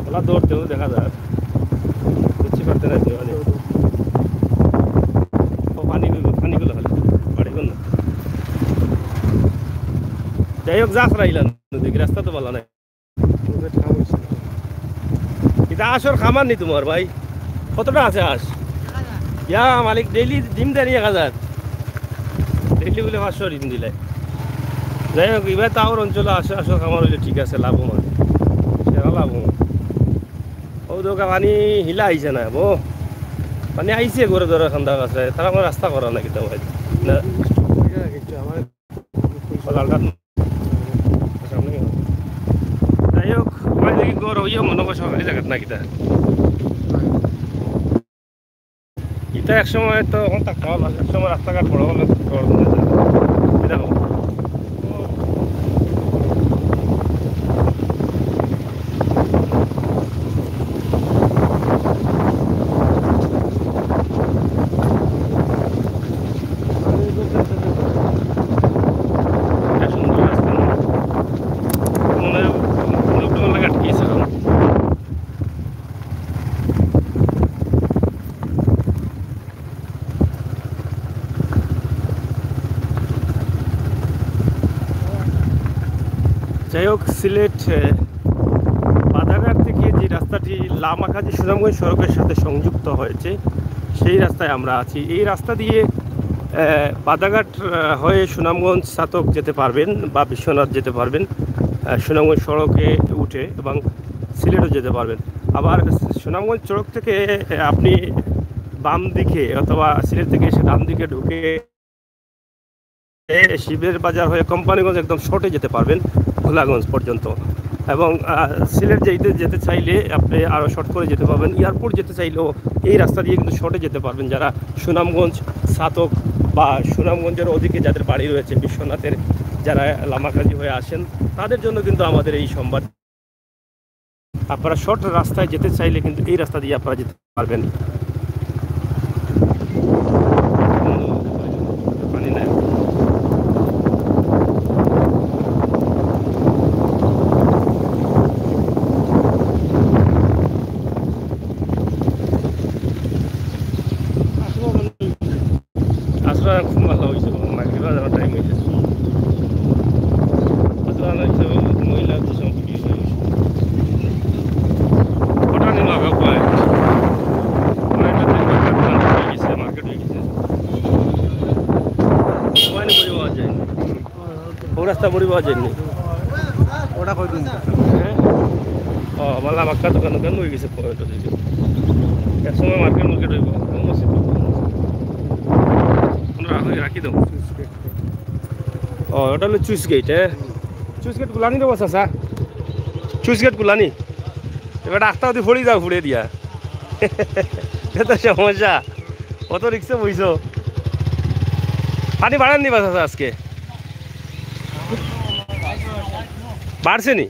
বালা দৌড়তেও দেখা যায়। বুঝছি পারতে না, মানে। ও পানিগুলো, পানিগুলো খালি। বাড়িগুলো না। যাই হোক, যা ফেরাইলাম। দেখি রাস্তা তো বালা নাই। ইটা হাঁসর খামার নি তোমার ভাই? কতটা আছে হাঁস? ইয়া মালিক, ডেইলি ডিম দেয় এক হাজার, ডেইলি বুলে পাঁচশো ডিম দিলে। যাই হোক, এবার তাওর অঞ্চলে আসে, আসো খামার অইলে ঠিক আছে, লাভবান, সেরা লাভবান। ও দোকা পানি হিলা আইছে না বো, পানি আইছে ঘরে ধরে খান্দা আছে, তারা আমার রাস্তা করা না কিতা ভাই না। সকালটা সামনে। যাই হোক, ওই দেখি ঘর ওইও মনে হয় সরকারি জায়গা না কিতা। ইটা এক সময় তো অখন থাকতো না, এক সময় রাস্তাঘাট বড় হলে ঘর বনে যায়। এটা হোক। এটা সুন্দর রাস্তা না? মনে হয় লোকজন লাগে আটকে গেছে এখন। যাই হোক, সিলেট, এ, বাদাঘাট থেকে যে রাস্তাটি লামাকাজি সুনামগঞ্জ সড়কের সাথে সংযুক্ত হয়েছে, সেই রাস্তায় আমরা আছি। এই রাস্তা দিয়ে, এ, বাদাঘাট, এ, হয়ে সুনামগঞ্জ ছাতক যেতে পারবেন বা বিশ্বনাথ যেতে পারবেন, এ, সুনামগঞ্জ সড়কে উঠে, এবং সিলেটও যেতে পারবেন। আবার সুনামগঞ্জ সড়ক থেকে, এ, আপনি বাম দিকে অথবা সিলেট থেকে এসে ডান দিকে ঢুকে এ শিবের বাজার হয়ে কোম্পানিগঞ্জ একদম শর্টে যেতে পারবেন ভোলাগঞ্জ পর্যন্ত। এবং, আহ, সিলেট যেতে, যেতে চাইলে আপনি আরও শর্ট করে যেতে পারবেন। এয়ারপোর্ট যেতে চাইলেও এই রাস্তা দিয়ে কিন্তু শর্টে যেতে পারবেন। যারা সুনামগঞ্জ, ছাতক বা সুনামগঞ্জের ওদিকে যাদের বাড়ি রয়েছে, বিশ্বনাথের যারা লামাকাজি হয়ে আসেন, তাদের জন্য কিন্তু আমাদের এই সম্বাদ। আপনারা শর্ট রাস্তায় যেতে চাইলে কিন্তু এই রাস্তা দিয়ে আপনারা যেতে পারবেন। পানি নাই। আসলে খুব ভালো হয়েছে, মাগরিব আজানের টাইম হয়েছে। আসলে অনেক মহিলা তো সব কিছু হয়ে গেছে। ওটা নিয়ে আগে কয়। কয়টা থেকে হয়ে গেছে, মার্কেট হয়ে গেছে। সময় নিয়ে পরিবার যায়। ও রাস্তা পরিবার যায়নি। ওটা কই দিন? হ্যাঁ? ও, বালা বাক্কা দোকান দোকান হয়ে গেছে। এক সময় মার্কেট মার্কেট হইব। কম আছে। আমরা রাখি, রাখি দাও। ও, ওটা হলো চুইস গেট, হ্যাঁ? চুইস গেট গুলানি দেবো, চাচা? চুইস গেট গুলানি? এবার রাস্তা যদি ফড়ি যাও, ফুড়ে দিয়া। এটা সমস্যা। অত রিক্সা বইছো। পানি বাড়েননি বা, চাচা, আজকে? বাড়ছে নি?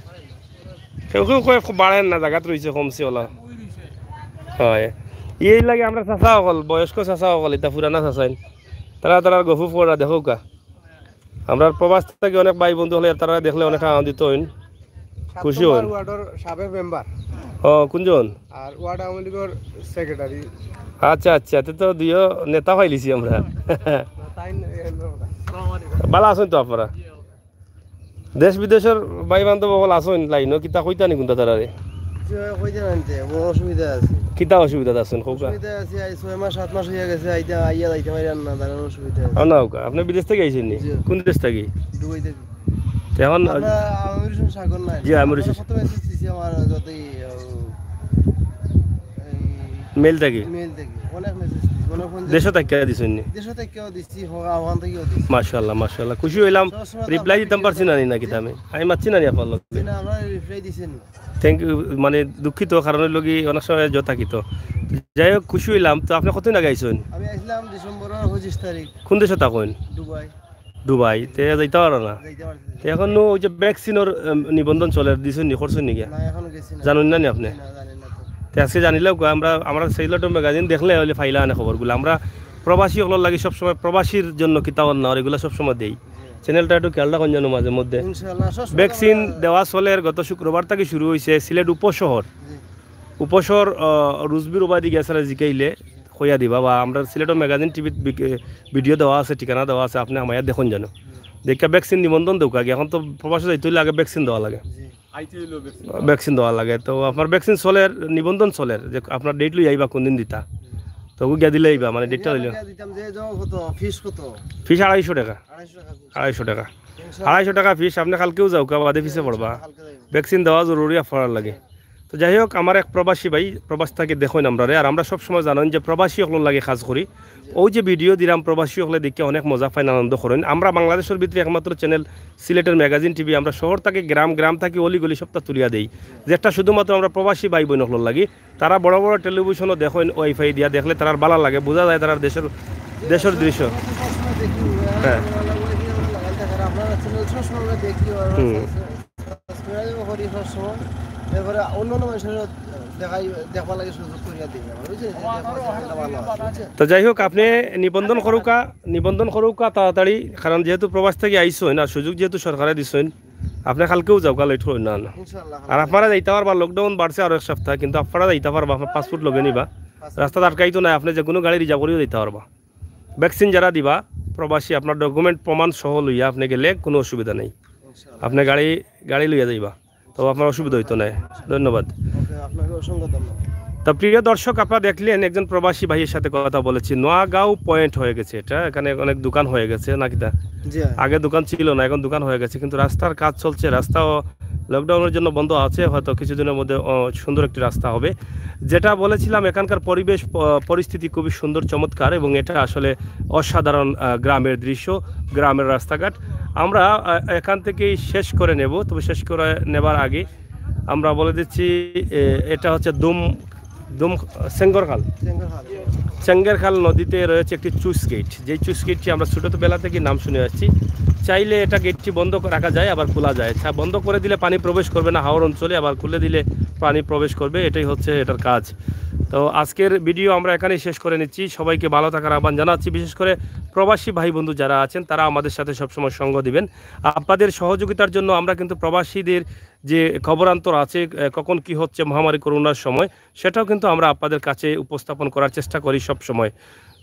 কেউ কেউ কয় খুব বাড়েন না, জাগাত রইছে, কমছে ওলা। হয়। এই লাগে আমরা চাচা অকল, বয়স্ক চাচা অকল, এটা পুরানা চাচাইন। তারা, তারা গফু পড়া দেখো কা। আমরা প্রবাস থাকি অনেক ভাই বন্ধু হলে তারা দেখলে অনেক আনন্দিত হইন, খুশি সাত নম্বর হইন। ওয়ার্ডর সাবেক মেম্বার। ও, কোনজন? আর ওয়ার্ড আওয়ামী লীগর সেক্রেটারি। আচ্ছা, আচ্ছা, তে তো দুইও নেতা পাইলিছি আমরা। তাই না, এ, না, না। ভালা আছইন তো আপনারা? দেশ বিদেশর ভাই বান্ধব অকল আছইন লাইনো, কিতা কইতা নি কুনতা তারারে? যে কইতে নানতে, বড় অসুবিধা আছে। কিতা অসুবিধাত আছইন, কউক্কা? অসুবিধা আছে, আজ ছয় মাস, সাত মাস হইয়া গেছে, আইতে, আইয়া যাইতে পারি আর না, দাঁড়ানোর অসুবিধা আছে। আর না কউক্কা, আপনি বিদেশ থাকি আইছইন নি? জি। কোন দেশ থাকি? দুবাই থাকি। তে এখন আপনার আমির হোসেন সাগর নাই? জি, আমির হোসেন। আপনার কত মেসেজ দিছি আমার যতই, ও, এই মেইল থাকি? মেইল থাকি। অনেক মেসেজ দিছি, অনেক ফোন দিছি। দেশো থাকিয়া দিছইন নি? দেশো থাকিয়াও দিছি, হ-, ওখান থাকিও দিছি। মাশাআল্লাহ, মাশাআল্লাহ। খুশি হইলাম। সবসময় তো রিপ্লাই আপনি দিতাম পারছি না নি নাকি তে আমি? আমি মাতছি না নি আপনার লগে? জি না, আমরা রিপ্লাই দিছেন। Thank you, মানে দুঃখিত, কারণ অইলো কি অনেক সময় জ থাকি তো। যাই হোক, খুশি হইলাম। তো আপনি কতদিন আগে আইছইন? আমি আইছিলাম ডিসেম্বরের পঁচিশ তারিখ। কোন দেশো থাকইন? দুবাই। দুবাই, তে যাইতা পারো না? যাইতে পারছি না। তে এখন নু ওই যে ভ্যাকসিনর, এম, নিবন্ধন চলের, দিছইন নি, করছইন নি গিয়া? না, এখনো গেছি না। জানইন না নি আপনি? না, জানি না তো। তে আজকে জানিলাও গো, আমরা, আমরা সিলেটর ম্যাগাজিন দেখলে অইলে পাইলা আনে খবরগুলা। আমরা প্রবাসী অকলর লাগি সবসময় প্রবাসীর জন্য কিতা অর না অর, এগুলা সবসময় দেই। চ্যানেলটা একটু খেয়াল রাখইন যেন মাঝে মধ্যে। ইনশাআল্লাহ, সবসময় ভ্যাকসিন আমরা দেওয়া চলের, গত শুক্রবার থাকি শুরু হইছে সিলেট উপশহর। জি। উপশহর, আহ, রুজবির ওবায়দি গেছরা জিকাইলে কইয়া দিবা, বা আমরা সিলেটর ম্যাগাজিন টিভিত ভিডিও দেওয়া আছে, ঠিকানা দেওয়া আছে, আপনি হামাইয়া দেখইন যেন। দেখিয়া ভ্যাকসিন নিবন্ধন দেউক্কা আগে, এখন তো প্রবাসে যাইতে অইলে আগে ভ্যাকসিন দেওয়া লাগে। জি। ভ্যাকসিন দেওয়া লাগে। তো আপনার ভ্যাকসিন চলের, নিবন্ধন চলের, যে আপনার ডেট লই আইবা কোন দিন দিতা। তো ওগু গিয়া দিলে আইবা, মানে ডেটটা দিল। দিতাম যে যাও কত, ফিস কত? ফিস আড়াইশো টাকা। আড়াইশো টাকা ফিস। আড়াইশো টাকা। ইনশাআল্লাহ। আড়াইশো টাকা ফিস, আপনি কালকেও যাউক্কা, বাদে পিছে পড়বা। কালকে যাইব। ভ্যাকসিন দেওয়া জরুরি আপনার লাগে। তো যাই হোক, আমার এক প্রবাসী ভাই, প্রবাস থাকি দেখইন আমরারে, আর আমরা সবসময় জানেন যে প্রবাসী অকলর লাগি কাজ করি। ওই যে ভিডিও দিলাম, প্রবাসী অকলে দেখি অনেক মজা পাইন, আনন্দ করেন। আমরা বাংলাদেশের ভিতরে একমাত্র চ্যানেল সিলেটের ম্যাগাজিন টিভি, আমরা শহর থাকি গ্রাম, গ্রাম থাকি অলি গলি সবটা তুলিয়া দেই, যেটা শুধুমাত্র আমরা প্রবাসী ভাই বোন অকলর লাগি। তারা বড় বড় টেলিভিশনও দেখইন, ওয়াইফাই দিয়া দেখলে তারার ভালা লাগে, বোঝা যায় তারার দেশের, দেশের দৃশ্য। সবসময় দেখি, হ্যাঁ। আপনারা চ্যানেল সবসময় আমরা দেখি, হুম। সাবস্ক্রাইবও করি সবসময়। এরপরে অন্য অন্য মানুষের দেখাই, দেখবার লাগে সুযোগ করিয়া দিই আমরা, বুঝছেন? যে দেখবার লাগে ভালো হয়, বুঝছেন? তো যাই হোক, আপনি নিবন্ধন করুক্কা, নিবন্ধন করুক্কা তাড়াতাড়ি, কারণ যেহেতু প্রবাস থাকি আইসইন আর সুযোগ যেহেতু সরকারে দিছইন, আপনি কালকেও যাউক্কা, লেট করইন না, না। ইনশাআল্লাহ। আর আপনারা যাইতা পারবা, লকডাউন বাড়ছে আরো এক সপ্তাহ, কিন্তু আপনারা যাইতা পারবা, আপনার পাসপোর্ট লগে নিবা, রাস্তা আটকাইতো না, আপনি যে কোনো গাড়ি রিজার্ভ করিও যাইতা পারবা। ভ্যাকসিন যারা দিবা প্রবাসী, আপনার ডকুমেন্ট প্রমাণ সহ লইয়া আপনি গেলে কোনো অসুবিধা নেই, ইনশাআল্লাহ। আপনি গাড়ি, গাড়ি লইয়া যাইবা, তো আপনার অসুবিধা হইতো না। ধন্যবাদ। ওকে, আপনাকে অসংখ্য ধন্যবাদ। তা প্রিয় দর্শক, আপনারা দেখলেন একজন প্রবাসী ভাইয়ের সাথে কথা বলেছি। নোয়াগাঁও পয়েন্ট হয়ে গেছে এটা, এখানে অনেক দোকান হয়ে গেছে নাকি তা? জি হ্যাঁ। আগে দোকান ছিল না, এখন দোকান হয়ে গেছে, কিন্তু রাস্তার কাজ চলছে, রাস্তাও লকডাউনের জন্য বন্ধ আছে, হয়তো কিছুদিনের মধ্যে আহ, সুন্দর একটি রাস্তা হবে। যেটা বলেছিলাম, এখানকার পরিবেশ প- পরিস্থিতি খুবই সুন্দর, চমৎকার, এবং এটা আসলে অসাধারণ আহ, গ্রামের দৃশ্য, গ্রামের রাস্তাঘাট। আমরা আহ, এখান থেকেই শেষ করে নেব, তবে শেষ করে নেবার আগে আমরা বলে দিচ্ছি, এ, এটা হচ্ছে দুম দুম সেঙ্গরখাল। সেঙ্গরখাল। সেঙ্গরখাল নদীতে রয়েছে একটি চুইস গেট, যেই চুইস গেটটি আমরা ছোটো বেলা থেকে নাম শুনে আসছি। চাইলে এটা গেটটি বন্ধ রাখা যায়, আবার খোলা যায়। আচ্ছা, বন্ধ করে দিলে পানি প্রবেশ করবে না হাওর অঞ্চলে, আবার খুলে দিলে পানি প্রবেশ করবে, এটাই হচ্ছে এটার কাজ। তো আজকের ভিডিও আমরা এখানেই শেষ করে নিচ্ছি। সবাইকে ভালো থাকার আহ্বান জানাচ্ছি। বিশেষ করে প্রবাসী ভাই বন্ধু যারা আছেন, তারা আমাদের সাথে সবসময় সঙ্গ দিবেন। আপনাদের সহযোগিতার জন্য আমরা কিন্তু প্রবাসীদের যে খবরান্তর আছে, এ, কখন কি হচ্ছে মহামারী করোনার সময়, সেটাও কিন্তু আমরা আপনাদের কাছে উপস্থাপন করার চেষ্টা করি সব সময়।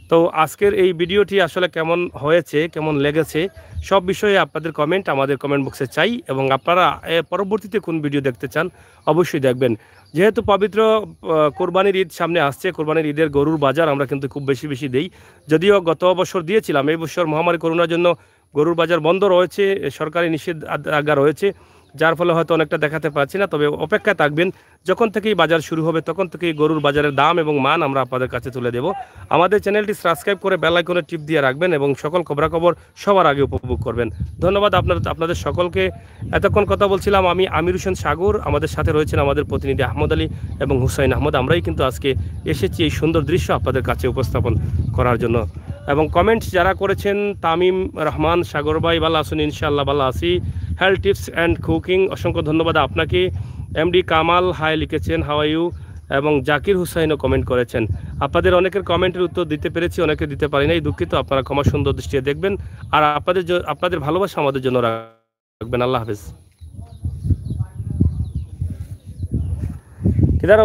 তো আজকের এই ভিডিওটি আসলে কেমন হয়েছে, কেমন লেগেছে, সব বিষয়ে আপনাদের কমেন্ট আমাদের কমেন্ট বক্সে চাই, এবং আপনারা এ, পরবর্তীতে কোন ভিডিও দেখতে চান, অবশ্যই দেখবেন। যেহেতু পবিত্র আহ, কোরবানির ঈদ সামনে আসছে, কোরবানির ঈদের গরুর বাজার আমরা কিন্তু খুব বেশি বেশি দেই। যদিও গত বছর দিয়েছিলাম, এই বছর মহামারী করোনার জন্য গরুর বাজার বন্ধ রয়েছে, সরকারি নিষেধাজ্ঞা রয়েছে, যার ফলে হয়তো অনেকটা দেখাতে পারছি না। তবে অপেক্ষায় থাকবেন, যখন থেকেই বাজার শুরু হবে, তখন থেকেই গরুর বাজারের দাম এবং মান আমরা আপনাদের কাছে তুলে দেব। আমাদের চ্যানেলটি সাবস্ক্রাইব করে বেল আইকনে টিপ দিয়ে রাখবেন এবং সকল খবরাখবর সবার আগে উপভোগ করবেন। ধন্যবাদ আপনার, আপনাদের সকলকে। এতক্ষণ কথা বলছিলাম আমি, আমির হোসেন সাগর, আমাদের সাথে রয়েছেন আমাদের প্রতিনিধি আহমদ আলী এবং হুসাইন আহমদ। আমরাই কিন্তু আজকে এসেছি এই সুন্দর দৃশ্য আপনাদের কাছে উপস্থাপন করার জন্য। এবং কমেন্টস যারা করেছেন, তামিম রহমান, সাগর ভাই, ভালো আছেন? ইনশাআল্লাহ ভালো আছি। হেলথ টিপস অ্যান্ড কুকিং, অসংখ্য ধন্যবাদ আপনাকে। এমডি কামাল হাই লিখেছেন, হাউ আর ইউ, এবং জাকির হুসাইনও কমেন্ট করেছেন। আপনাদের অনেকের কমেন্টের উত্তর দিতে পেরেছি, অনেকে দিতে পারি নাই, দুঃখিত। আপনারা ক্ষমা সুন্দর দৃষ্টিতে দেখবেন, আর আপনাদের জ- আপনাদের ভালোবাসা আমাদের জন্য রাখবেন। আল্লাহ হাফেজ। কিধার হো ভাই?